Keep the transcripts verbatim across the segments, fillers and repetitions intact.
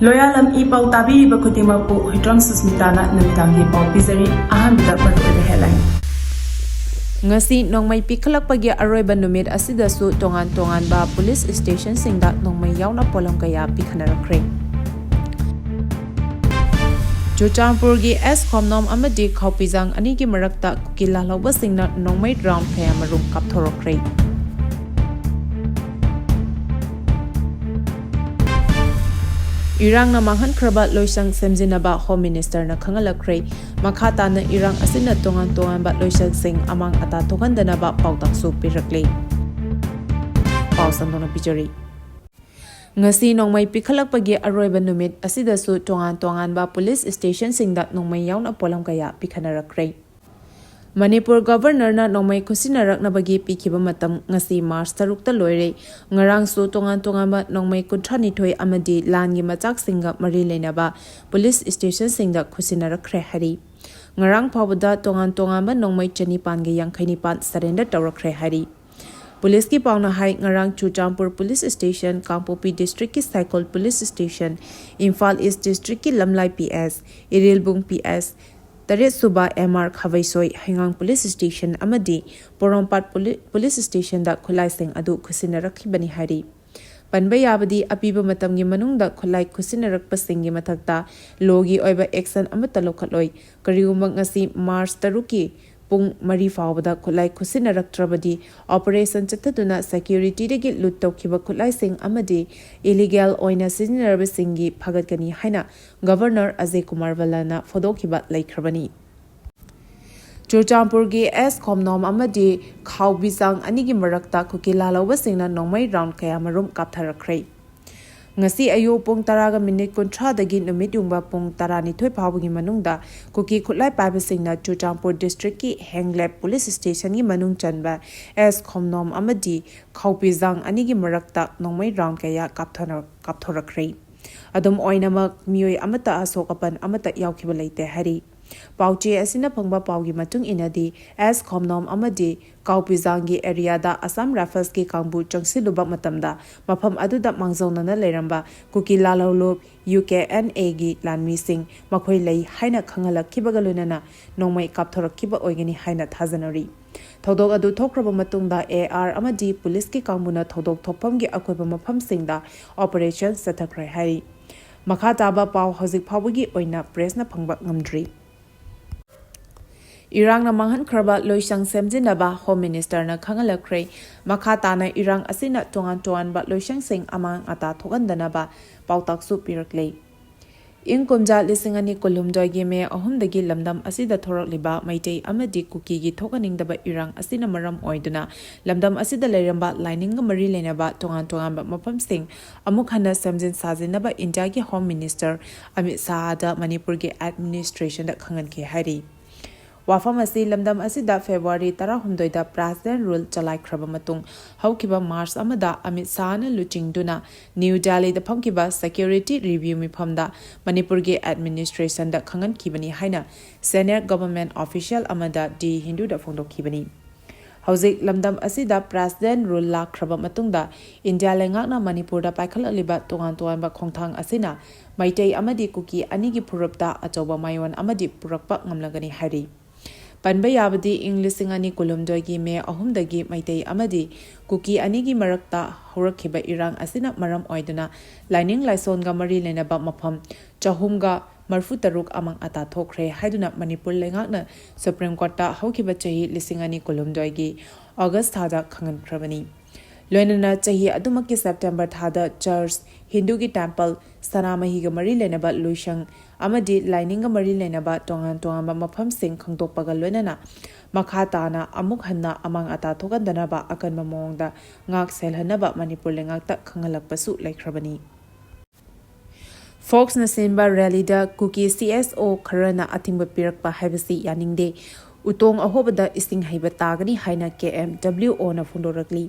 ꯂꯣꯌꯥꯂꯝ E ꯄꯥꯎ ꯇꯥꯕꯤꯔꯤꯕ ꯈꯨꯗꯤꯡꯃꯛꯄꯨ ꯍꯨꯏꯗ꯭ꯔꯣꯝ ꯁꯨꯁꯃꯤꯇꯥꯅ ꯅꯨꯃꯤꯗꯥꯡꯒꯤ ꯄꯥꯎ ꯄꯤꯖꯔꯤ꯫ ꯑꯍꯥꯟꯕꯗ ꯃꯔꯨꯑꯣꯏꯕ headline꯫ ꯉꯁꯤ ꯅꯣꯡꯃꯩ ꯄꯤꯈꯠꯂꯛꯄꯒꯤ ꯑꯔꯣꯏꯕ ꯅꯨꯃꯤꯠ ꯑꯁꯤꯗꯁꯨ ꯇꯣꯉꯥꯟ ꯇꯣꯉꯥꯟꯕ ꯄꯨꯂꯤꯁ ꯁ꯭ꯇꯦꯁꯟꯁꯤꯡꯗ ꯅꯣꯡꯃꯩ ꯌꯥꯎꯅ ꯄꯣꯠꯂꯝ ꯀꯌꯥ ꯄꯤꯈꯠꯅꯔꯛꯈ꯭ꯔꯦ꯫ ꯆꯨꯔꯆꯥꯟꯄꯨꯔꯒꯤ ꯑꯦꯁ ꯈꯣꯝꯅꯣꯝ ꯑꯃꯗꯤ ꯈꯥꯎꯄꯤꯖꯥꯡ ꯑꯅꯤꯒꯤ ꯃꯔꯛꯇ ꯀꯨꯀꯤ ꯂꯥꯜꯍꯧꯕꯁꯤꯡꯅ ꯅꯣꯡꯃꯩ round ꯀꯌꯥꯃꯔꯨꯝ ꯀꯥꯞꯊꯣꯔꯛꯈ꯭ꯔꯦ꯫ ꯏꯔꯥꯡꯅ ꯃꯥꯡꯍꯟꯈ꯭ꯔꯕ ꯂꯣꯏꯁꯪ ꯁꯦꯝꯖꯤꯟꯅꯕ Home Ministerꯅ ꯈꯪꯍꯜꯂꯛꯈ꯭ꯔꯦ꯫ ꯃꯈꯥ ꯇꯥꯅ ꯏꯔꯥꯡ ꯑꯁꯤꯅ ꯇꯣꯉꯥꯟ ꯇꯣꯉꯥꯟꯕ ꯂꯣꯏꯁꯪꯁꯤꯡ ꯑꯃꯥꯡ ꯑꯇꯥ ꯊꯣꯛꯍꯟꯗꯅꯕ ꯄꯥꯎꯇꯥꯛꯁꯨ ꯄꯤꯔꯛꯂꯤ꯫ ꯄꯥꯎ ꯁꯟꯗꯣꯛꯅ ꯄꯤꯖꯔꯤ꯫ ꯉꯁꯤ ꯅꯣꯡꯃꯩ ꯄꯤꯈꯠꯂꯛꯄꯒꯤ ꯑꯔꯣꯏꯕ ꯅꯨꯃꯤꯠ ꯑꯁꯤꯗꯁꯨ ꯇꯣꯉꯥꯟ ꯇꯣꯉꯥꯟꯕ ꯄꯨꯂꯤꯁ ꯁ꯭ꯇꯦꯁꯟꯁꯤꯡꯗ ꯅꯣꯡꯃꯩ ꯌꯥꯎꯅ ꯄꯣꯠꯂꯝ ꯀꯌꯥ ꯄꯤꯈꯠꯅꯔꯛꯈ꯭ꯔꯦ꯫ ꯃꯅꯤꯄꯨꯔ Governorꯅ ꯅꯣꯡꯃꯩ ꯈꯨꯠꯁꯤꯟꯅꯔꯛꯅꯕꯒꯤ ꯄꯤꯈꯤꯕ ꯃꯇꯝ ꯉꯁꯤ March ꯇꯔꯨꯛꯇ ꯂꯣꯏꯔꯦ꯫ ꯉꯔꯥꯡꯁꯨ ꯇꯣꯉꯥꯟ ꯇꯣꯉꯥꯟꯕ ꯅꯣꯡꯃꯩ ꯀꯨꯟꯊ꯭ꯔꯥ ꯅꯤꯊꯣꯏ ꯑꯃꯗꯤ ꯂꯥꯟꯒꯤ ꯃꯆꯥꯛꯁꯤꯡꯒ ꯃꯔꯤ ꯂꯩꯅꯕ ꯄꯨꯂꯤꯁ ꯁ꯭ꯇꯦꯁꯟꯁꯤꯡꯗ ꯈꯨꯠꯁꯤꯟꯅꯔꯛꯈ꯭ꯔꯦ ꯍꯥꯏꯔꯤ꯫ ꯉꯔꯥꯡ ꯐꯥꯎꯕꯗ ꯇꯣꯉꯥꯟ ꯇꯣꯉꯥꯟꯕ ꯅꯣꯡꯃꯩ ꯆꯅꯤꯄꯥꯟꯒ ꯌꯥꯡꯈꯩ ꯅꯤꯄꯥꯟ surrender ꯇꯧꯔꯛꯈ꯭ꯔꯦ ꯍꯥꯏꯔꯤ꯫ ꯄꯨꯂꯤꯁꯀꯤ ꯄꯥꯎꯅ ꯍꯥꯏ, ꯉꯔꯥꯡ ꯆꯨꯔꯆꯥꯟꯄꯨꯔ ꯄꯨꯂꯤꯁ ꯁ꯭ꯇꯦꯁꯟ, ꯀꯥꯡꯄꯣꯛꯄꯤ ꯗꯤꯁꯇ꯭ꯔꯤꯛꯀꯤ Saikul police station, Imphal East ꯗꯤꯁꯇ꯭ꯔꯤꯛꯀꯤ Lamlai P S, Irilbung P S, ꯇꯔꯦꯠ ꯁꯨꯕ ꯑꯦꯝ ꯑꯥꯔ ꯈꯥꯕꯩꯁꯣꯏ ꯍꯩꯉꯥꯡ ꯄꯨꯂꯤꯁ ꯁ꯭ꯇꯦꯁꯟ ꯑꯃꯗꯤ ꯄꯣꯔꯣꯝꯄꯥꯠ ꯄꯨꯂꯤ-, ꯄꯨꯂꯤꯁ ꯁ꯭ꯇꯦꯁꯟꯗ ꯈꯨꯠꯂꯥꯏꯁꯤꯡ ꯑꯗꯨ ꯈꯨꯠꯁꯤꯟꯅꯔꯛꯈꯤꯕꯅꯤ ꯍꯥꯏꯔꯤ꯫ ꯄꯟꯕ ꯌꯥꯕꯗꯤ, ꯑꯄꯤꯕ ꯃꯇꯝꯒꯤ ꯃꯅꯨꯡꯗ ꯈꯨꯠꯂꯥꯏ ꯈꯨꯠꯁꯤꯟꯅꯔꯛꯄꯁꯤꯡꯒꯤ ꯃꯊꯛꯇ lawꯒꯤ ꯑꯣꯏꯕ action ꯑꯃꯠꯇ ꯂꯧꯈꯠꯂꯣꯏ꯫ ꯀꯔꯤꯒꯨꯝꯕ ꯉꯁꯤ March ꯇꯔꯨꯛꯀꯤ ꯄꯨꯡ ꯃꯔꯤ ꯐꯥꯎꯕꯗ ꯈꯨꯠꯂꯥꯏ ꯈꯨꯠꯁꯤꯟꯅꯔꯛꯇ꯭ꯔꯕꯗꯤ, operation ꯆꯠꯊꯗꯨꯅ securityꯗꯒꯤ loot ꯇꯧꯈꯤꯕ ꯈꯨꯠꯂꯥꯏꯁꯤꯡ ꯑꯃꯗꯤ illegal ꯑꯣꯏꯅ ꯁꯤꯖꯤꯟꯅꯔꯕꯁꯤꯡꯒꯤ ꯐꯥꯒꯠꯀꯅꯤ ꯍꯥꯏꯅ Governor ꯑꯖꯌ ꯀꯨꯃꯥꯔ ꯚꯜꯂꯥꯅ ꯐꯣꯡꯗꯣꯛꯈꯤꯕ ꯂꯩꯈ꯭ꯔꯕꯅꯤ꯫ ꯆꯨꯔꯆꯥꯟꯄꯨꯔꯒꯤ ꯑꯦꯁ ꯈꯣꯝꯅꯣꯝ ꯑꯃꯗꯤ ꯈꯥꯎꯕꯤꯆꯥꯡ ꯑꯅꯤꯒꯤ ꯃꯔꯛꯇ ꯀꯨꯀꯤ ꯂꯥꯜꯍꯧꯕꯁꯤꯡꯅ ꯅꯣꯡꯃꯩ round ꯀꯌꯥꯃꯔꯨꯝ ꯀꯥꯞꯊꯔꯛꯈ꯭ꯔꯦ꯫ ꯉꯁꯤ ꯑꯌꯨꯛ ꯄꯨꯡ ꯇꯔꯥꯒ ꯃꯤꯅꯤꯠ ꯀꯨꯟꯊ꯭ꯔꯥꯗꯒꯤ ꯅꯨꯃꯤꯠ ꯌꯨꯡꯕ ꯄꯨꯡ ꯇꯔꯥꯅꯤꯊꯣꯏ ꯐꯥꯎꯕꯒꯤ ꯃꯅꯨꯡꯗ ꯀꯨꯀꯤ ꯈꯨꯠꯂꯥꯏ ꯄꯥꯏꯕꯁꯤꯡꯅ ꯆꯨꯔꯆꯥꯟꯄꯨꯔ ꯗꯤꯁꯇ꯭ꯔꯤꯛꯀꯤ ꯍꯦꯡꯂꯦꯞ ꯄꯨꯂꯤꯁ ꯁ꯭ꯇꯦꯁꯟꯒꯤ ꯃꯅꯨꯡ ꯆꯟꯕ ꯑꯦꯁ ꯈꯣꯝꯅꯣꯝ ꯑꯃꯗꯤ ꯈꯥꯎꯄꯤꯖꯥꯡ ꯑꯅꯤꯒꯤ ꯃꯔꯛꯇ ꯅꯣꯡꯃꯩ round ꯀꯌꯥ ꯀꯥꯞꯊꯅ-, ꯀꯥꯞꯊꯣꯔꯛꯈ꯭ꯔꯦ꯫ ꯑꯗꯨꯝ ꯑꯣꯏꯅꯃꯛ, ꯃꯤꯑꯣꯏ ꯑꯃꯠꯇ ꯑꯁꯣꯛ ꯑꯄꯟ ꯑꯃꯠꯇ ꯌꯥꯎꯈꯤꯕ ꯂꯩꯇꯦ ꯍꯥꯏꯔꯤ꯫ ꯄꯥꯎꯆꯦ ꯑꯁꯤꯅ ꯐꯪꯕ ꯄꯥꯎꯒꯤ ꯃꯇꯨꯡ ꯏꯟꯅꯗꯤ, ꯑꯦꯁ ꯈꯣꯝꯅꯣꯝ ꯑꯃꯗꯤ ꯀꯥꯎꯄꯤꯖꯥꯡꯒꯤ ꯑꯦꯔꯤꯌꯥꯗ ꯑꯁꯥꯝ ꯔꯥꯏꯐꯜꯁꯀꯤ ꯀꯥꯡꯕꯨ ꯆꯪꯁꯤꯜꯂꯨꯕ ꯃꯇꯝꯗ, ꯃꯐꯝ ꯑꯗꯨꯗ ꯃꯥꯡꯖꯧꯅꯅ ꯂꯩꯔꯝꯕ ꯀꯨꯀꯤ ꯂꯥꯜꯍꯧꯂꯨꯞ ꯌꯨ ꯀꯦ ꯑꯦꯟ ꯑꯦꯒꯤ ꯂꯥꯟꯃꯤꯁꯤꯡ ꯃꯈꯣꯏ ꯂꯩ ꯍꯥꯏꯅ ꯈꯪꯍꯜꯂꯛꯈꯤꯕꯒ ꯂꯣꯏꯅꯅ ꯅꯣꯡꯃꯩ ꯀꯥꯞꯊꯣꯔꯛꯈꯤꯕ ꯑꯣꯏꯒꯅꯤ ꯍꯥꯏꯅ ꯊꯥꯖꯅꯔꯤ꯫ ꯊꯧꯗꯣꯛ ꯑꯗꯨ ꯊꯣꯛꯈ꯭ꯔꯕ ꯃꯇꯨꯡꯗ, ꯑꯦ ꯑꯥꯔ ꯑꯃꯗꯤ ꯄꯨꯂꯤꯁꯀꯤ ꯀꯥꯡꯕꯨꯅ ꯊꯧꯗꯣꯛ ꯊꯣꯛꯐꯝꯒꯤ ꯑꯀꯣꯏꯕ ꯃꯐꯝꯁꯤꯡꯗ ꯑꯣꯄꯔꯦꯁꯟ ꯆꯠꯊꯈ꯭ꯔꯦ ꯍꯥꯏꯔꯤ꯫ ꯃꯈꯥ ꯇꯥꯕ ꯄꯥꯎ ꯍꯧꯖꯤꯛ ꯐꯥꯎꯕꯒꯤ ꯑꯣꯏꯅ ꯄ꯭ꯔꯦꯁꯅ ꯐꯪꯕ ꯉꯝꯗ꯭ꯔꯤ꯫ ꯏꯔꯥꯡꯅ ꯃꯥꯡꯍꯟꯈ꯭ꯔꯕ ꯂꯣꯏꯁꯪ ꯁꯦꯝꯖꯤꯟꯅꯕ ꯍꯣꯝ ꯃꯤꯅꯤꯁꯇꯔꯅ ꯈꯪꯍꯜꯂꯛꯈ꯭ꯔꯦ꯫ ꯃꯈꯥ ꯇꯥꯅ ꯏꯔꯥꯡ ꯑꯁꯤꯅ ꯇꯣꯉꯥꯟ ꯇꯣꯉꯥꯟꯕ ꯂꯣꯏꯁꯪꯁꯤꯡ ꯑꯃꯥꯡ ꯑꯇꯥ ꯊꯣꯛꯍꯟꯗꯅꯕ ꯄꯥꯎꯇꯥꯛꯁꯨ ꯄꯤꯔꯛꯂꯦ꯫ ꯏꯪ ꯀꯨꯝꯖꯥ ꯂꯤꯁꯤꯡ ꯑꯅꯤ ꯀꯨꯟꯍꯨꯝꯗꯣꯏꯒꯤ ꯃꯦ ꯑꯍꯨꯝꯗꯒꯤ ꯂꯝꯗꯝ ꯑꯁꯤꯗ ꯊꯣꯔꯛꯂꯤꯕ ꯃꯩꯇꯩ ꯑꯃꯗꯤ ꯀꯨꯀꯤꯒꯤ ꯊꯣꯛꯍꯟꯅꯤꯡꯗꯕ ꯏꯔꯥꯡ ꯑꯁꯤꯅ ꯃꯔꯝ ꯑꯣꯏꯗꯨꯅ, ꯂꯝꯗꯝ ꯑꯁꯤꯗ ꯂꯩꯔꯝꯕ ꯂꯥꯏꯅꯤꯡꯒ ꯃꯔꯤ ꯂꯩꯅꯕ ꯇꯣꯉꯥꯟ ꯇꯣꯉꯥꯟꯕ ꯃꯐꯝꯁꯤꯡ ꯑꯃꯨꯛ ꯍꯟꯅ ꯁꯦꯝꯖꯤꯟ ꯁꯥꯖꯤꯟꯅꯕ ꯏꯟꯗꯤꯌꯥꯒꯤ ꯍꯣꯝ ꯃꯤꯅꯤꯁꯇꯔ ꯑꯃꯤꯠ ꯁꯥꯍꯗ ꯃꯅꯤꯄꯨꯔꯒꯤ ꯑꯦꯗꯃꯤꯅꯤꯁꯇ꯭ꯔꯦꯁꯟꯗ ꯈꯪꯍꯟꯈꯤ ꯍꯥꯏꯔꯤ꯫ ꯋꯥꯐꯝ ꯑꯁꯤ ꯂꯝꯗꯝ ꯑꯁꯤꯗ ꯐꯦꯕ꯭ꯔꯨꯋꯥꯔꯤ ꯇꯔꯥꯍꯨꯝꯗꯣꯏꯗ ꯄ꯭ꯔꯦꯁꯤꯗꯦꯟ ꯔꯨꯜ ꯆꯂꯥꯏꯈ꯭ꯔꯕ ꯃꯇꯨꯡ ꯍꯧꯈꯤꯕ ꯃꯥꯔꯆ ꯑꯃꯗ ꯑꯃꯤꯠ ꯁꯥꯍꯅ ꯂꯨꯆꯤꯡꯗꯨꯅ ꯅ꯭ꯌꯨ ꯗꯦꯜꯂꯤꯗ ꯐꯝꯈꯤꯕ ꯁꯦꯀ꯭ꯌꯨꯔꯤꯇꯤ ꯔꯤꯚ꯭ꯌꯨ ꯃꯤꯐꯝꯗ ꯃꯅꯤꯄꯨꯔꯒꯤ ꯑꯦꯗꯃꯤꯅꯤꯁꯇ꯭ꯔꯦꯁꯟꯗ ꯈꯪꯍꯟꯈꯤꯕꯅꯤ ꯍꯥꯏꯅ ꯁꯦꯅꯤꯌꯔ ꯒꯚꯔꯟꯃꯦꯟꯠ ꯑꯣꯐꯤꯁꯤꯌꯦꯜ ꯑꯃꯗ ꯗꯤ ꯍꯤꯟꯗꯨꯗ ꯐꯣꯡꯗꯣꯛꯈꯤꯕꯅꯤ꯫ ꯍꯧꯖꯤꯛ ꯂꯝꯗꯝ ꯑꯁꯤꯗ ꯄ꯭ꯔꯦꯁꯤꯗꯦꯟ ꯔꯨꯜ ꯂꯥꯛꯈ꯭ꯔꯕ ꯃꯇꯨꯡꯗ ꯏꯟꯗꯤꯌꯥ ꯂꯩꯉꯥꯛꯅ ꯃꯅꯤꯄꯨꯔꯗ ꯄꯥꯏꯈꯠꯂꯛꯂꯤꯕ ꯇꯣꯉꯥꯟ ꯇꯣꯉꯥꯟꯕ ꯈꯣꯡꯊꯥꯡ ꯑꯁꯤꯅ ꯃꯩꯇꯩ ꯑꯃꯗꯤ ꯀꯨꯀꯤ ꯑꯅꯤꯒꯤ ꯐꯨꯔꯨꯞꯇ ꯑꯆꯧꯕ ꯃꯥꯏꯑꯣꯟ ꯑꯃꯗꯤ ꯄꯨꯔꯛꯄ ꯉꯝꯂꯒꯅꯤ ꯍꯥꯏꯔꯤ꯫ ꯄꯟꯕ ꯌꯥꯕꯗꯤ, ꯏꯪ ꯂꯤꯁꯤꯡ ꯑꯅꯤ ꯀꯨꯟꯍꯨꯝꯗꯣꯏꯒꯤ ꯃꯦ ꯑꯍꯨꯝꯗꯒꯤ ꯃꯩꯇꯩ ꯑꯃꯗꯤ ꯀꯨꯀꯤ ꯑꯅꯤꯒꯤ ꯃꯔꯛꯇ ꯍꯧꯔꯛꯈꯤꯕ ꯏꯔꯥꯡ ꯑꯁꯤꯅ ꯃꯔꯝ ꯑꯣꯏꯗꯨꯅ ꯂꯥꯏꯅꯤꯡ ꯂꯥꯏꯁꯣꯟꯒ ꯃꯔꯤ ꯂꯩꯅꯕ ꯃꯐꯝ ꯆꯍꯨꯝꯒ ꯃꯔꯤꯐꯨ ꯇꯔꯨꯛ ꯑꯃꯥꯡ ꯑꯇꯥ ꯊꯣꯛꯈ꯭ꯔꯦ ꯍꯥꯏꯗꯨꯅ ꯃꯅꯤꯄꯨꯔ ꯂꯩꯉꯥꯛꯅ ꯁꯨꯄ꯭ꯔꯤꯝ ꯀꯣꯔꯠꯇ ꯍꯧꯈꯤꯕ ꯆꯍꯤ ꯂꯤꯁꯤꯡ ꯑꯅꯤ ꯀꯨꯟꯍꯨꯝꯗꯣꯏꯒꯤ ꯑꯣꯒꯁ ꯊꯥꯗ ꯈꯪꯍꯟꯈ꯭ꯔꯕꯅꯤ꯫ ꯂꯣꯏꯅꯅ ꯆꯍꯤ ꯑꯗꯨꯃꯛꯀꯤ ꯁꯦꯞꯇꯦꯝꯕꯔ ꯊꯥꯗ ꯆꯔꯆ, ꯍꯤꯟꯗꯨꯒꯤ ꯇꯦꯝꯄꯜ, ꯁꯅꯥꯃꯍꯤꯒ ꯃꯔꯤ ꯂꯩꯅꯕ ꯂꯣꯏꯁꯪ ꯑꯃꯗꯤ ꯂꯥꯏꯅꯤꯡꯒ ꯃꯔꯤ ꯂꯩꯅꯕ ꯇꯣꯉꯥꯟ ꯇꯣꯉꯥꯟꯕ ꯃꯐꯝꯁꯤꯡ ꯈꯪꯗꯣꯛꯄꯒ ꯂꯣꯏꯅꯅ ꯃꯈꯥ ꯇꯥꯅ ꯑꯃꯨꯛ ꯍꯟꯅ ꯑꯃꯥꯡ ꯑꯇꯥ ꯊꯣꯛꯍꯟꯗꯅꯕ ꯑꯀꯟꯕ ꯃꯑꯣꯡꯗ ꯉꯥꯛ ꯁꯦꯜꯍꯟꯅꯕ ꯃꯅꯤꯄꯨꯔ ꯂꯩꯉꯥꯛꯇ ꯈꯪꯍꯜꯂꯛꯄꯁꯨ ꯂꯩꯈ꯭ꯔꯕꯅꯤ꯫ ꯐꯣꯛꯁꯅ ꯁꯤꯟꯕ ꯔꯦꯂꯤꯗ ꯀꯨꯀꯤ ꯁꯤ ꯑꯦꯁ ꯑꯣ ꯈꯔꯅ ꯑꯊꯤꯡꯕ ꯄꯤꯔꯛꯄ ꯍꯥꯏꯕꯁꯤ ꯌꯥꯅꯤꯡꯗꯦ꯫ ꯎꯇꯣꯡ ꯑꯍꯣꯕꯗ ꯏꯁꯤꯡ ꯍꯩꯕ ꯇꯥꯒꯅꯤ ꯍꯥꯏꯅ ꯀꯦ ꯑꯦꯝ ꯗꯕ꯭ꯂꯤꯎ ꯑꯣꯅ ꯐꯣꯡꯗꯣꯔꯛꯂꯤ꯫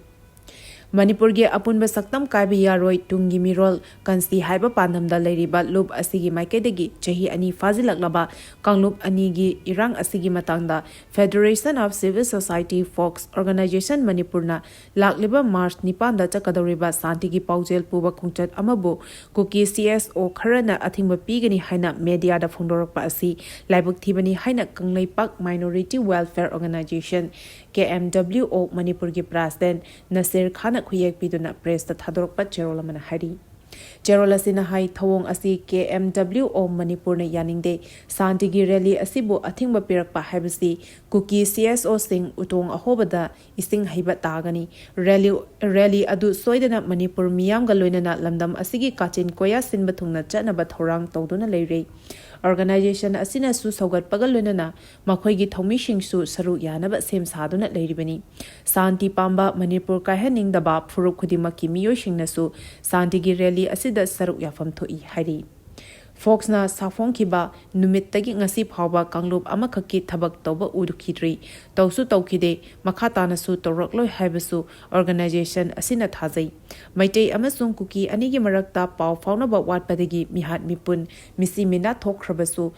ꯃꯅꯤꯄꯨꯔꯒꯤ ꯑꯄꯨꯟꯕ ꯁꯛꯇꯝ ꯀꯥꯏꯕ ꯌꯥꯔꯣꯏ, ꯇꯨꯡꯒꯤ ꯃꯤꯔꯣꯜ ꯀꯟꯁꯤ ꯍꯥꯏꯕ ꯄꯥꯟꯗꯝꯗ ꯂꯩꯔꯤꯕ ꯂꯨꯞ ꯑꯁꯤꯒꯤ ꯃꯥꯏꯀꯩꯗꯒꯤ ꯆꯍꯤ ꯑꯅꯤ ꯐꯥꯖꯤꯜꯂꯛꯂꯕ ꯀꯥꯡꯂꯨꯞ ꯑꯅꯤꯒꯤ ꯏꯔꯥꯡ ꯑꯁꯤꯒꯤ ꯃꯇꯥꯡꯗ Federation of Civil Society Folks Organization ꯃꯅꯤꯄꯨꯔꯅ ꯂꯥꯛꯂꯤꯕ ꯃꯥꯔꯆ ꯅꯤꯄꯥꯟꯗ ꯆꯠꯀꯗꯧꯔꯤꯕ ꯁꯥꯟꯇꯤꯒꯤ ꯄꯥꯎꯖꯦꯜ ꯄꯨꯕ ꯈꯣꯡꯆꯠ ꯑꯃꯕꯨ ꯀꯨꯀꯤ ꯁꯤ ꯑꯦꯁ ꯑꯣ ꯈꯔꯅ ꯑꯊꯤꯡꯕ ꯄꯤꯒꯅꯤ ꯍꯥꯏꯅ ꯃꯦꯗꯤꯌꯥꯗ ꯐꯣꯡꯗꯣꯔꯛꯄ ꯑꯁꯤ ꯂꯥꯏꯕꯛ ꯊꯤꯕꯅꯤ ꯍꯥꯏꯅ ꯀꯪꯂꯩꯄꯥꯛ Minority Welfare Organization, ꯀꯦ ꯑꯦꯝ ꯗꯕ꯭ꯂꯤꯎ ꯑꯣ, ꯃꯅꯤꯄꯨꯔꯒꯤ ꯄ꯭ꯔꯦꯁꯤꯗꯦꯟꯠ ꯅꯁꯤꯔ ꯈꯥꯟꯅ ꯈꯨꯌꯦꯛ ꯄꯤꯗꯨꯅ ꯄ꯭ꯔꯦꯁꯇ ꯊꯥꯗꯣꯔꯛꯄ ꯆꯦꯔꯣꯜ ꯑꯃꯅ ꯍꯥꯏꯔꯤ꯫ ꯆꯦꯔꯣꯜ ꯑꯁꯤꯅ ꯍꯥꯏ, ꯊꯧꯑꯣꯡ ꯑꯁꯤ ꯀꯦ ꯑꯦꯝ ꯗꯕ꯭ꯂꯤꯎ ꯑꯣ ꯃꯅꯤꯄꯨꯔꯅ ꯌꯥꯅꯤꯡꯗꯦ꯫ ꯁꯥꯟꯇꯤꯒꯤ ꯔꯦꯂꯤ ꯑꯁꯤꯕꯨ ꯑꯊꯤꯡꯕ ꯄꯤꯔꯛꯄ ꯍꯥꯏꯕꯁꯤ ꯀꯨꯀꯤ ꯁꯤ ꯑꯦꯁ ꯑꯣꯁꯤꯡ ꯎꯇꯣꯡ ꯑꯍꯣꯕꯗ ꯏꯁꯤꯡ ꯍꯩꯕ ꯇꯥꯒꯅꯤ꯫ ꯔꯦꯂꯤ, ꯔꯦꯂꯤ ꯑꯗꯨ ꯁꯣꯏꯗꯅ ꯃꯅꯤꯄꯨꯔ ꯃꯤꯌꯥꯝꯒ ꯂꯣꯏꯅꯅ ꯂꯝꯗꯝ ꯑꯁꯤꯒꯤ ꯀꯥꯆꯤꯟ ꯀꯣꯌꯥ ꯁꯤꯟꯕ ꯊꯨꯡꯅ ꯆꯠꯅꯕ ꯊꯧꯔꯥꯡ ꯇꯧꯗꯨꯅ ꯂꯩꯔꯦ꯫ ꯑꯣꯔꯒꯅꯥꯏꯖꯦꯁꯟ ꯑꯁꯤꯅꯁꯨ ꯁꯧꯒꯠꯄꯒ ꯂꯣꯏꯅꯅ ꯃꯈꯣꯏꯒꯤ ꯊꯧꯃꯤꯁꯤꯡꯁꯨ ꯁꯔꯨꯛ ꯌꯥꯅꯕ ꯁꯦꯝ ꯁꯥꯗꯨꯅ ꯂꯩꯔꯤꯕꯅꯤ꯫ ꯁꯥꯟꯇꯤ ꯄꯥꯝꯕ, ꯃꯅꯤꯄꯨꯔ ꯀꯥꯏꯍꯟꯅꯤꯡꯗꯕ ꯐꯨꯔꯨꯞ ꯈꯨꯗꯤꯡꯃꯛꯀꯤ ꯃꯤꯑꯣꯏꯁꯤꯡꯅꯁꯨ ꯁꯥꯟꯇꯤꯒꯤ ꯔꯦꯂꯤ ꯑꯁꯤꯗ ꯁꯔꯨꯛ ꯌꯥꯐꯝ ꯊꯣꯛꯏ ꯍꯥꯏꯔꯤ꯫ ꯐꯣꯛꯁꯅ ꯁꯥꯐꯣꯡꯈꯤꯕ ꯅꯨꯃꯤꯠꯇꯒꯤ ꯉꯁꯤ ꯐꯥꯎꯕ ꯀꯥꯡꯂꯨꯞ ꯑꯃꯈꯛꯀꯤ ꯊꯕꯛ ꯇꯧꯕ ꯎꯈꯤꯗ꯭ꯔꯤ, ꯇꯧꯁꯨ ꯇꯧꯈꯤꯗꯦ, ꯃꯈꯥ ꯇꯥꯅꯁꯨ ꯇꯧꯔꯛꯂꯣꯏ ꯍꯥꯏꯕꯁꯨ ꯑꯣꯔꯒꯅꯥꯏꯖꯦꯁꯟ ꯑꯁꯤꯅ ꯊꯥꯖꯩ꯫ ꯃꯩꯇꯩ ꯑꯃꯁꯨꯡ ꯀꯨꯀꯤ ꯑꯅꯤꯒꯤ ꯃꯔꯛꯇ ꯄꯥꯎ ꯐꯥꯎꯅꯕ ꯋꯥꯠꯄꯗꯒꯤ ꯃꯤꯍꯥꯠ ꯃꯤꯄꯨꯟ, ꯃꯤꯁꯤ ꯃꯤꯅꯥ ꯊꯣꯛꯈ꯭ꯔꯕꯁꯨ,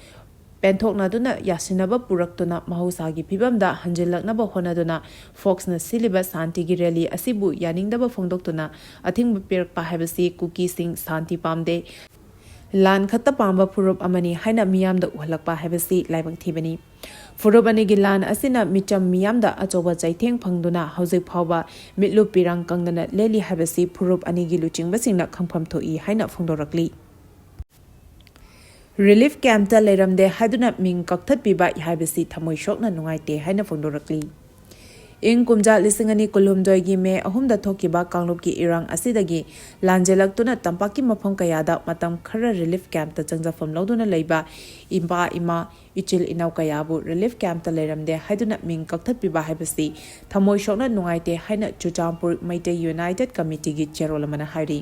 ꯄꯦꯟꯊꯣꯛꯅꯗꯨꯅ ꯌꯥꯁꯤꯟꯅꯕ ꯄꯨꯔꯛꯇꯨꯅ ꯃꯍꯧꯁꯥꯒꯤ ꯐꯤꯕꯝꯗ ꯍꯟꯖꯤꯜꯂꯛꯅꯕ ꯍꯣꯠꯅꯗꯨꯅ ꯐꯣꯛꯁꯅ ꯁꯤꯜꯂꯤꯕ ꯁꯥꯟꯇꯤꯒꯤ ꯔꯦꯂꯤ ꯑꯁꯤꯕꯨ ꯌꯥꯅꯤꯡꯗꯕ ꯐꯣꯡꯗꯣꯛꯇꯨꯅ ꯑꯊꯤꯡꯕ ꯄꯤꯔꯛꯄ ꯍꯥꯏꯕꯁꯤ ꯀꯨꯀꯤꯁꯤꯡ ꯁꯥꯟꯇꯤ ꯄꯥꯝꯗꯦ, ꯂꯥꯟ ꯈꯛꯇ ꯄꯥꯝꯕ ꯐꯨꯔꯨꯞ ꯑꯃꯅꯤ ꯍꯥꯏꯅ ꯃꯤꯌꯥꯝꯗ ꯎꯍꯜꯂꯛꯄ ꯍꯥꯏꯕꯁꯤ ꯂꯥꯏꯕꯛ ꯊꯤꯕꯅꯤ꯫ ꯐꯨꯔꯨꯞ ꯑꯅꯤꯒꯤ ꯂꯥꯟ ꯑꯁꯤꯅ ꯃꯤꯆꯝ ꯃꯤꯌꯥꯝꯗ ꯑꯆꯧꯕ ꯆꯩꯊꯦꯡ ꯐꯪꯗꯨꯅ ꯍꯧꯖꯤꯛ ꯐꯥꯎꯕ ꯃꯤꯠꯂꯨ ꯄꯤꯔꯥꯡ ꯀꯪꯗꯅ ꯂꯦꯜꯂꯤ ꯍꯥꯏꯕꯁꯤ ꯐꯨꯔꯨꯞ ꯑꯅꯤꯒꯤ ꯂꯨꯆꯤꯡꯕꯁꯤꯡꯅ ꯈꯪꯐꯝ ꯊꯣꯛꯏ ꯍꯥꯏꯅ ꯐꯣꯡꯗꯣꯔꯛꯂꯤ꯫ ꯔꯤꯂꯤꯐ ꯀꯦꯝꯞꯇ ꯂꯩꯔꯝꯗꯦ ꯍꯥꯏꯗꯨꯅ ꯃꯤꯡ ꯀꯛꯊꯠꯄꯤꯕ ꯍꯥꯏꯕꯁꯤ ꯊꯃꯣꯏ ꯁꯣꯛꯅ ꯅꯨꯡꯉꯥꯏꯇꯦ ꯍꯥꯏꯅ ꯐꯣꯡꯗꯣꯔꯛꯂꯤ꯫ ꯏꯪ ꯀꯨꯝꯖꯥ ꯂꯤꯁꯤꯡ ꯑꯅꯤ ꯀꯨꯟꯍꯨꯝꯗꯣꯏꯒꯤ ꯃꯦ ꯑꯍꯨꯝꯗ ꯊꯣꯛꯈꯤꯕ ꯀꯥꯡꯂꯨꯞꯀꯤ ꯏꯔꯥꯡ ꯑꯁꯤꯗꯒꯤ ꯂꯥꯟꯖꯦꯜꯂꯛꯇꯨꯅ ꯇꯝꯄꯥꯛꯀꯤ ꯃꯐꯝ ꯀꯌꯥꯗ ꯃꯇꯝ ꯈꯔ ꯔꯤꯂꯤꯐ ꯀꯦꯝꯞꯇ ꯆꯪꯖꯐꯝ ꯂꯧꯗꯨꯅ ꯂꯩꯕ ꯏꯄꯥ ꯏꯃꯥ, ꯏꯆꯤꯜ ꯏꯅꯥꯎ ꯀꯌꯥꯕꯨ ꯔꯤꯂꯤꯐ ꯀꯦꯝꯞꯇ ꯂꯩꯔꯝꯗꯦ ꯍꯥꯏꯗꯨꯅ ꯃꯤꯡ ꯀꯛꯊꯠꯄꯤꯕ ꯍꯥꯏꯕꯁꯤ ꯊꯃꯣꯏ ꯁꯣꯛꯅ ꯅꯨꯡꯉꯥꯏꯇꯦ ꯍꯥꯏꯅ ꯆꯨꯔꯆꯥꯟꯄꯨꯔ ꯃꯩꯇꯩ ꯌꯨꯅꯥꯏꯇꯦꯗ ꯀꯃꯤꯇꯤꯒꯤ ꯆꯦꯔꯣꯜ ꯑꯃꯅ ꯍꯥꯏꯔꯤ꯫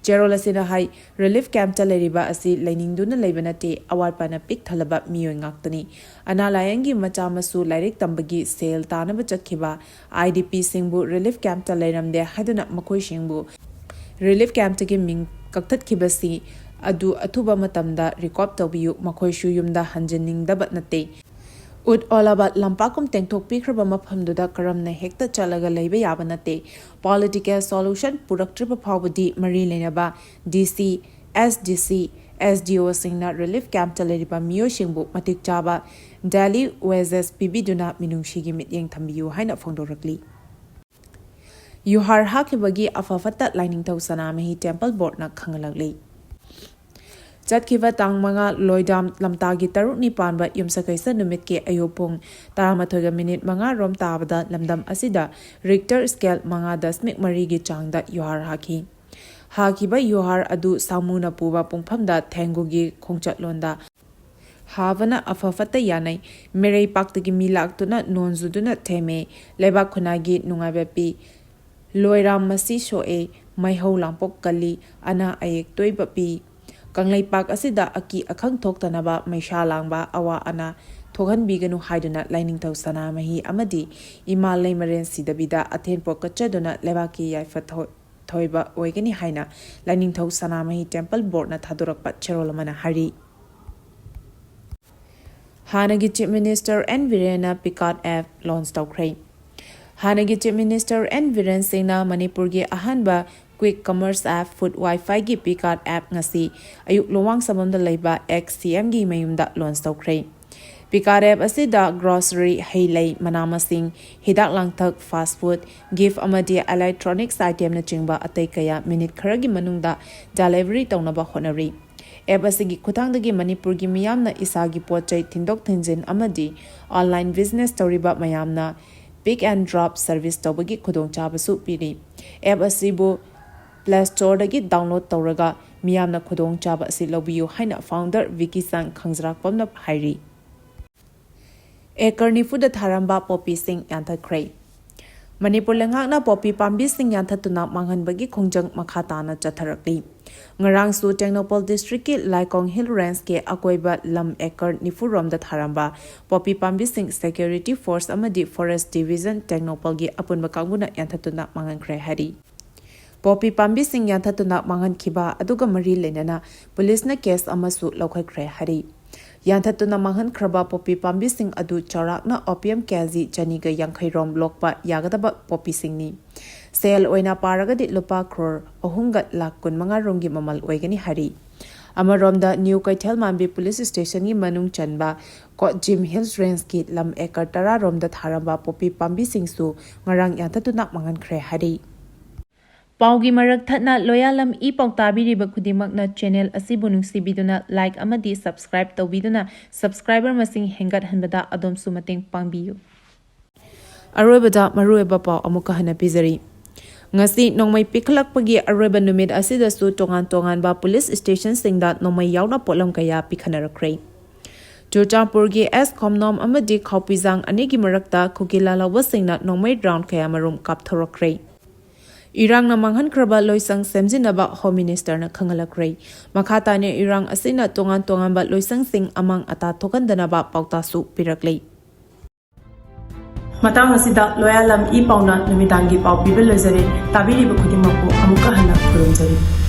ꯆꯦꯔꯣꯜ ꯑꯁꯤꯅ ꯍꯥꯏ, ꯔꯤꯂꯤꯐ ꯀꯦꯝꯞꯇ ꯂꯩꯔꯤꯕ ꯑꯁꯤ ꯂꯩꯅꯤꯡꯗꯨꯅ ꯂꯩꯕ ꯅꯠꯇꯦ, ꯑꯋꯥꯠꯄꯅ ꯄꯤꯛ ꯊꯜꯂꯕ ꯃꯤꯑꯣꯏ ꯉꯥꯛꯇꯅꯤ꯫ ꯑꯅꯥ ꯂꯥꯌꯦꯡꯒꯤ ꯃꯆꯥ ꯃꯁꯨ ꯂꯥꯏꯔꯤꯛ ꯇꯝꯕꯒꯤ ꯁꯦꯜ ꯇꯥꯅꯕ ꯆꯠꯈꯤꯕ ꯑꯥꯏ ꯗꯤ ꯄꯤꯁꯤꯡꯕꯨ ꯔꯤꯂꯤꯐ ꯀꯦꯝꯞꯇ ꯂꯩꯔꯝꯗꯦ ꯍꯥꯏꯗꯨꯅ ꯃꯈꯣꯏꯁꯤꯡꯕꯨ ꯔꯤꯂꯤꯐ ꯀꯦꯝꯞꯇꯒꯤ ꯃꯤꯡ ꯀꯛꯊꯠꯈꯤꯕꯁꯤ ꯑꯗꯨ ꯑꯊꯨꯕ ꯃꯇꯝꯗ ꯔꯤꯀꯣꯞ ꯇꯧꯕꯤꯌꯨ, ꯃꯈꯣꯏꯁꯨ ꯌꯨꯝꯗ ꯍꯟꯖꯤꯟꯅꯤꯡꯗꯕ ꯅꯠꯇꯦ꯫ ꯎꯠ ꯑꯣꯂꯥꯕꯥꯗ ꯂꯝꯄꯥꯛꯀꯨꯝ ꯇꯦꯡꯊꯣꯛꯄꯤꯈ꯭ꯔꯕ ꯃꯐꯝꯗꯨꯗ ꯀꯔꯝꯅ ꯍꯦꯛꯇ ꯆꯠꯂꯒ ꯂꯩꯕ ꯌꯥꯕ ꯅꯠꯇꯦ꯫ ꯄꯣꯂꯤꯇꯤꯀꯦꯜ ꯁꯣꯂꯨꯁꯟ ꯄꯨꯔꯛꯇ꯭ꯔꯤꯕ ꯐꯥꯎꯕꯗꯤ ꯃꯔꯤ ꯂꯩꯅꯕ ꯗꯤ ꯁꯤ, ꯑꯦꯁ ꯗꯤ ꯁꯤ, ꯑꯦꯁ ꯗꯤ ꯑꯣꯁꯤꯡꯅ ꯔꯤꯂꯤꯐ ꯀꯦꯝꯞꯇ ꯂꯩꯔꯤꯕ ꯃꯤꯑꯣꯏꯁꯤꯡꯕꯨ ꯃꯇꯤꯛ ꯆꯥꯕ ꯗꯦꯂꯤ ꯋꯦꯖꯦꯁ ꯄꯤꯕꯤꯗꯨꯅ ꯃꯤꯅꯨꯡꯁꯤꯒꯤ ꯃꯤꯠꯌꯦꯡ ꯊꯝꯕꯤꯌꯨ ꯍꯥꯏꯅ ꯐꯣꯡꯗꯣꯔꯛꯂꯤ꯫ ꯌꯨꯍꯥꯔ ꯍꯥꯈꯤꯕꯒꯤ ꯑꯐ ꯐꯠꯇ ꯂꯥꯏꯅꯤꯡꯊꯧ ꯁꯅꯥꯃꯍꯤ ꯇꯦꯝꯄꯜ ꯕꯣꯔꯗꯅ ꯈꯪꯍꯜꯂꯛꯂꯤ꯫ ꯆꯠꯈꯤꯕ ꯇꯥꯡ ꯃꯉꯥ ꯂꯣꯏꯗꯥꯝ ꯂꯝꯇꯥꯒꯤ ꯇꯔꯨꯛꯅꯤ ꯄꯥꯟꯕ ꯌꯨꯝꯁꯀꯩꯁ ꯅꯨꯃꯤꯠꯀꯤ ꯑꯌꯨꯛ ꯄꯨꯡ ꯇꯔꯥꯃꯥꯊꯣꯏꯒ ꯃꯤꯅꯤꯠ ꯃꯉꯥ ꯔꯣꯝ ꯇꯥꯕꯗ ꯂꯝꯗꯝ ꯑꯁꯤꯗ ꯔꯤꯛꯇꯔ ꯁ꯭ꯀꯦꯜ ꯃꯉꯥ ꯗꯁꯃꯤꯛ ꯃꯔꯤꯒꯤ ꯆꯥꯡꯗ ꯌꯨꯍꯥꯔ ꯍꯥꯈꯤ꯫ ꯍꯥꯈꯤꯕ ꯌꯨꯍꯥꯔ ꯑꯗꯨ ꯁꯥꯃꯨꯅ ꯄꯨꯕ ꯄꯨꯡꯐꯝꯗ ꯊꯦꯡꯒꯨꯒꯤ ꯈꯣꯡꯆꯠꯂꯣꯟꯗ ꯍꯥꯕꯅ ꯑꯐ ꯐꯠꯇ ꯌꯥꯅꯩ꯫ ꯃꯤꯔꯩꯄꯥꯛꯇꯒꯤ ꯃꯤ ꯂꯥꯛꯇꯨꯅ ꯅꯣꯟꯖꯨꯗꯨꯅ ꯊꯦꯝꯃꯦ꯫ ꯂꯩꯕꯥꯛ ꯈꯨꯟꯅꯥꯏꯒꯤ ꯅꯨꯡꯉꯥꯏꯕ ꯄꯤ꯫ ꯂꯣꯏꯔꯥꯝ ꯃꯁꯤ ꯁꯣꯛꯑꯦ꯫ ꯃꯩꯍꯧ ꯂꯥꯡꯄꯣꯛ ꯀꯜꯂꯤ꯫ ꯑꯅꯥ ꯑꯌꯦꯛ ꯇꯣꯏꯕ ꯄꯤ꯫ ꯀꯪꯂꯩꯄꯥꯛ ꯑꯁꯤꯗ ꯑꯀꯤ ꯑꯈꯪ ꯊꯣꯛꯇꯅꯕ ꯃꯩꯁꯥ ꯂꯥꯡꯕ ꯑꯋꯥ ꯑꯅꯥ ꯊꯣꯛꯍꯟꯕꯤꯒꯅꯨ ꯍꯥꯏꯗꯨꯅ ꯂꯥꯏꯅꯤꯡꯊꯧ ꯁꯅꯥꯃꯍꯤ ꯑꯃꯗꯤ ꯏꯃꯥ ꯂꯩꯃꯔꯦꯟ ꯁꯤꯗꯕꯤꯗ ꯑꯊꯦꯟ ꯄꯣꯠ ꯀꯠꯆꯗꯨꯅ ꯂꯩꯕꯥꯛꯀꯤ ꯌꯥꯏꯐ ꯊꯧ-, ꯊꯣꯏꯕ ꯑꯣꯏꯒꯅꯤ ꯍꯥꯏꯅ ꯂꯥꯏꯅꯤꯡꯊꯧ ꯁꯅꯥꯃꯍꯤ ꯇꯦꯝꯄꯜ ꯕꯣꯔꯗꯅ ꯊꯥꯗꯣꯔꯛꯄ ꯆꯦꯔꯣꯜ ꯑꯃꯅ ꯍꯥꯏꯔꯤ꯫ ꯍꯥꯟꯅꯒꯤ ꯆꯤꯐ ꯃꯤꯅꯤꯁꯇꯔ ꯑꯦꯟ ꯕꯤꯔꯦꯟꯅ ꯄꯤꯀꯥꯔꯠ ꯑꯦꯞ ꯂꯣꯟꯆ ꯇꯧꯈ꯭ꯔꯦ꯫ ꯍꯥꯟꯅꯒꯤ ꯆꯤꯐ ꯃꯤꯅꯤꯁꯇꯔ ꯑꯦꯟ ꯕꯤꯔꯦꯟ ꯁꯤꯡꯅ ꯃꯅꯤꯄꯨꯔꯒꯤ ꯑꯍꯥꯟꯕ ꯀ꯭ꯋꯤꯛ ꯀꯃꯔꯁ ꯑꯦꯞ ꯐꯨꯗ ꯋꯥꯏꯐꯥꯏꯒꯤ ꯄꯤꯀꯥꯔꯠ ꯑꯦꯞ ꯉꯁꯤ ꯑꯌꯨꯛ ꯂꯨꯋꯥꯡ ꯁꯝꯕꯝꯗ ꯂꯩꯕ ꯑꯦꯛꯁ ꯁꯤ ꯑꯦꯝꯒꯤ ꯃꯌꯨꯝꯗ ꯂꯣꯟꯆ ꯇꯧꯈ꯭ꯔꯦ꯫ ꯄꯤꯀꯥꯔꯠ ꯑꯦꯞ ꯑꯁꯤꯗ ꯒ꯭ꯔꯣꯁꯔꯤ, ꯍꯩ ꯂꯩ, ꯃꯅꯥ ꯃꯁꯤꯡ, ꯍꯤꯗꯥꯛ ꯂꯥꯡꯊꯛ, ꯐꯥꯁ ꯐꯨꯗ, ꯒꯤꯐ ꯑꯃꯗꯤ ꯏꯂꯦꯛꯇ꯭ꯔꯣꯅꯤꯛꯁ ꯑꯥꯏꯇꯦꯝꯅꯆꯤꯡꯕ ꯑꯇꯩ ꯀꯌꯥ ꯃꯤꯅꯤꯠ ꯈꯔꯒꯤ ꯃꯅꯨꯡꯗ ꯗꯦꯂꯤꯚꯔꯤ ꯇꯧꯅꯕ ꯍꯣꯠꯅꯔꯤ꯫ ꯑꯦꯞ ꯑꯁꯤꯒꯤ ꯈꯨꯠꯊꯥꯡꯗꯒꯤ ꯃꯅꯤꯄꯨꯔꯒꯤ ꯃꯤꯌꯥꯝꯅ ꯏꯁꯥꯒꯤ ꯄꯣꯠ ꯆꯩ ꯊꯤꯟꯗꯣꯛ ꯊꯤꯟꯖꯤꯟ ꯑꯃꯗꯤ ꯑꯣꯟꯂꯥꯏꯟ ꯕꯤꯖꯤꯅꯦꯁ ꯇꯧꯔꯤꯕ ꯃꯌꯥꯝꯅ ꯄꯤꯛ ꯑꯦꯟ ꯗ꯭ꯔꯣꯞ ꯁꯔꯚꯤꯁ ꯇꯧꯕꯒꯤ ꯈꯨꯗꯣꯡꯆꯥꯕꯁꯨ ꯄꯤꯔꯤ꯫ ꯑꯦꯞ ꯑꯁꯤꯕꯨ ꯄ꯭ꯂꯦ ꯁ꯭ꯇꯣꯔꯗꯒꯤ ꯗꯥꯎꯟꯂꯣꯗ ꯇꯧꯔꯒ ꯃꯤꯌꯥꯝꯅ ꯈꯨꯗꯣꯡꯆꯥꯕ ꯑꯁꯤ ꯂꯧꯕꯤꯌꯨ ꯍꯥꯏꯅ ꯐꯥꯎꯟꯗꯔ ꯚꯤꯀꯤ ꯆꯥꯡ ꯈꯪꯖꯔꯥꯛꯄꯝꯅ ꯍꯥꯏꯔꯤ꯫ ꯑꯦꯀꯔ ꯅꯤꯐꯨꯗ ꯊꯥꯔꯝꯕ ꯄꯣꯄꯤꯁꯤꯡ ꯌꯥꯟꯊꯠꯈ꯭ꯔꯦ꯫ ꯃꯅꯤꯄꯨꯔ ꯂꯩꯉꯥꯛꯅ ꯄꯣꯄꯤ ꯄꯥꯝꯕꯤꯁꯤꯡ ꯌꯥꯟꯊꯠꯇꯨꯅ ꯃꯥꯡꯍꯟꯕꯒꯤ ꯈꯣꯡꯖꯪ ꯃꯈꯥ ꯇꯥꯅ ꯆꯠꯊꯔꯛꯂꯤ꯫ ꯉꯔꯥꯡꯁꯨ ꯇꯦꯡꯅꯧꯄꯜ ꯗꯤꯁꯇ꯭ꯔꯤꯛꯀꯤ ꯂꯥꯏꯀꯣꯡ ꯍꯤꯜ ꯔꯦꯟꯖꯀꯤ ꯑꯀꯣꯏꯕ ꯂꯝ ꯑꯦꯀꯔ ꯅꯤꯐꯨ ꯔꯣꯝꯗ ꯊꯥꯔꯝꯕ ꯄꯣꯄꯤ ꯄꯥꯝꯕꯤꯁꯤꯡ ꯁꯦꯀ꯭ꯌꯨꯔꯤꯇꯤ ꯐꯣꯔꯁ ꯑꯃꯗꯤ ꯐꯣꯔꯦꯁ ꯗꯤꯕꯤꯖꯟ ꯇꯦꯡꯅꯧꯄꯜꯒꯤ ꯑꯄꯨꯟꯕ ꯀꯥꯡꯕꯨꯅ ꯌꯥꯟꯊꯠꯇꯨꯅ ꯃꯥꯡꯍꯟꯈ꯭ꯔꯦ ꯍꯥꯏꯔꯤ꯫ ꯄꯣꯄꯤ ꯄꯥꯝꯕꯤꯁꯤꯡ ꯌꯥꯟꯊꯠꯇꯨꯅ ꯃꯥꯡꯍꯟꯈꯤꯕ ꯑꯗꯨꯒ ꯃꯔꯤ ꯂꯩꯅꯅ ꯄꯨꯂꯤꯁꯅ ꯀꯦꯁ ꯑꯃꯁꯨ ꯂꯧꯈꯠꯈ꯭ꯔꯦ ꯍꯥꯏꯔꯤ꯫ ꯌꯥꯟꯊꯠꯇꯨꯅ ꯃꯥꯡꯍꯟꯈ꯭ꯔꯕ ꯄꯣꯄꯤ ꯄꯥꯝꯕꯤꯁꯤꯡ ꯑꯗꯨ ꯆꯥꯎꯔꯥꯛꯅ ꯑꯣꯄꯤꯌꯝ ꯀꯦꯖꯤ ꯆꯅꯤꯒ ꯌꯥꯡꯈꯩ ꯔꯣꯝ ꯂꯣꯛꯄ ꯌꯥꯒꯗꯕ ꯄꯣꯄꯤꯁꯤꯡꯅꯤ꯫ ꯁꯦꯜ ꯑꯣꯏꯅ ꯄꯥꯔꯒꯗꯤ ꯂꯨꯄꯥ ꯀ꯭ꯔꯣꯔ ꯑꯍꯨꯝꯒ ꯂꯥꯈ ꯀꯨꯟꯃꯉꯥ ꯔꯣꯝꯒꯤ ꯃꯃꯜ ꯑꯣꯏꯒꯅꯤ ꯍꯥꯏꯔꯤ꯫ ꯑꯃꯔꯣꯝꯗ ꯅ꯭ꯌꯨ ꯀꯩꯊꯦꯜ ꯃꯥꯟꯕꯤ ꯄꯨꯂꯤꯁ ꯁ꯭ꯇꯦꯁꯟꯒꯤ ꯃꯅꯨꯡ ꯆꯟꯕ ꯀꯣꯠꯖꯤꯝ ꯍꯤꯜꯁ ꯔꯦꯟꯖꯀꯤ ꯂꯝ ꯑꯦꯀꯔ ꯇꯔꯥ ꯔꯣꯝꯗ ꯊꯥꯔꯝꯕ ꯄꯣꯄꯤ ꯄꯥꯝꯕꯤꯁꯤꯡꯁꯨ ꯉꯔꯥꯡ ꯌꯥꯟꯊꯠꯇꯨꯅ ꯃꯥꯡꯍꯟꯈ꯭ꯔꯦ ꯍꯥꯏꯔꯤ꯫ ꯄꯥꯎꯒꯤ ꯃꯔꯛ ꯊꯠꯅ ꯂꯣꯌꯥꯂꯝ ꯏ ꯄꯥꯎ ꯇꯥꯕꯤꯔꯤꯕ ꯈꯨꯗꯤꯡꯃꯛꯅ ꯆꯦꯅꯦꯜ ꯑꯁꯤꯕꯨ ꯅꯨꯡꯁꯤꯕꯤꯗꯨꯅ ꯂꯥꯏꯛ ꯑꯃꯗꯤ ꯁꯕꯁꯀ꯭ꯔꯥꯏꯕ ꯇꯧꯕꯤꯗꯨꯅ ꯁꯕꯁꯀ꯭ꯔꯥꯏꯕꯔ ꯃꯁꯤꯡ ꯍꯦꯟꯒꯠꯍꯟꯕꯗ ꯑꯗꯣꯝꯁꯨ ꯃꯇꯦꯡ ꯄꯥꯡꯕꯤꯌꯨ꯫ ꯑꯔꯣꯏꯕꯗ ꯃꯔꯨꯑꯣꯏꯕ ꯄꯥꯎ ꯑꯃꯨꯛꯀ ꯍꯟꯅ ꯄꯤꯖꯔꯤ꯫ ꯉꯁꯤ ꯅꯣꯡꯃꯩ ꯄꯤꯈꯠꯂꯛꯄꯒꯤ ꯑꯔꯣꯏꯕ ꯅꯨꯃꯤꯠ ꯑꯁꯤꯗꯁꯨ ꯇꯣꯉꯥꯟ ꯇꯣꯉꯥꯟꯕ ꯄꯨꯂꯤꯁ ꯁ꯭ꯇꯦꯁꯟꯁꯤꯡꯗ ꯅꯣꯡꯃꯩ ꯌꯥꯎꯅ ꯄꯣꯠꯂꯝ ꯀꯌꯥ ꯄꯤꯈꯠꯅꯔꯛꯈ꯭ꯔꯦ꯫ ꯆꯨꯔꯆꯥꯟꯄꯨꯔꯒꯤ ꯑꯦꯁ ꯈꯣꯝꯅꯣꯝ ꯑꯃꯗꯤ ꯈꯥꯎꯄꯤꯖꯥꯡ ꯑꯅꯤꯒꯤ ꯃꯔꯛꯇ ꯈꯨꯀꯤ ꯂꯥꯜꯍꯧꯕꯁꯤꯡꯅ ꯅꯣꯡꯃꯩ ꯔꯥꯎꯟ ꯀꯌꯥꯃꯔꯨꯝ ꯀꯥꯞꯊꯣꯔꯛꯈ꯭ꯔꯦ꯫ ꯏꯔꯥꯡꯅ ꯃꯥꯡꯍꯟꯈ꯭ꯔꯕ ꯂꯣꯏꯁꯪ ꯁꯦꯝꯖꯤꯟꯅꯕ ꯍꯣꯝ ꯃꯤꯅꯤꯁꯇꯔꯅ ꯈꯪꯍꯜꯂꯛꯈ꯭ꯔꯦ꯫ ꯃꯈꯥ ꯇꯥꯅ ꯏꯔꯥꯡ ꯑꯁꯤꯅ ꯇꯣꯉꯥꯟ ꯇꯣꯉꯥꯟꯕ ꯂꯣꯏꯁꯪꯁꯤꯡ ꯑꯃꯥꯡ ꯑꯇꯥ ꯊꯣꯛꯍꯟꯗꯅꯕ ꯄꯥꯎꯇꯥꯛꯁꯨ ꯄꯤꯔꯛꯂꯤ꯫ ꯃꯇꯥꯡ ꯑꯁꯤꯗ ꯂꯣꯌꯥꯂꯝ ꯏ ꯄꯥꯎꯅ ꯅꯨꯃꯤꯗꯥꯡꯒꯤ ꯄꯥꯎ ꯄꯤꯕ ꯂꯣꯏꯖꯔꯦ꯫ ꯇꯥꯕꯤꯔꯤꯕ ꯈꯨꯗꯤꯡꯃꯛꯄꯨ ꯑꯃꯨꯛꯀ ꯍꯟꯅ ꯈꯨꯔꯨꯝꯖꯔꯤ꯫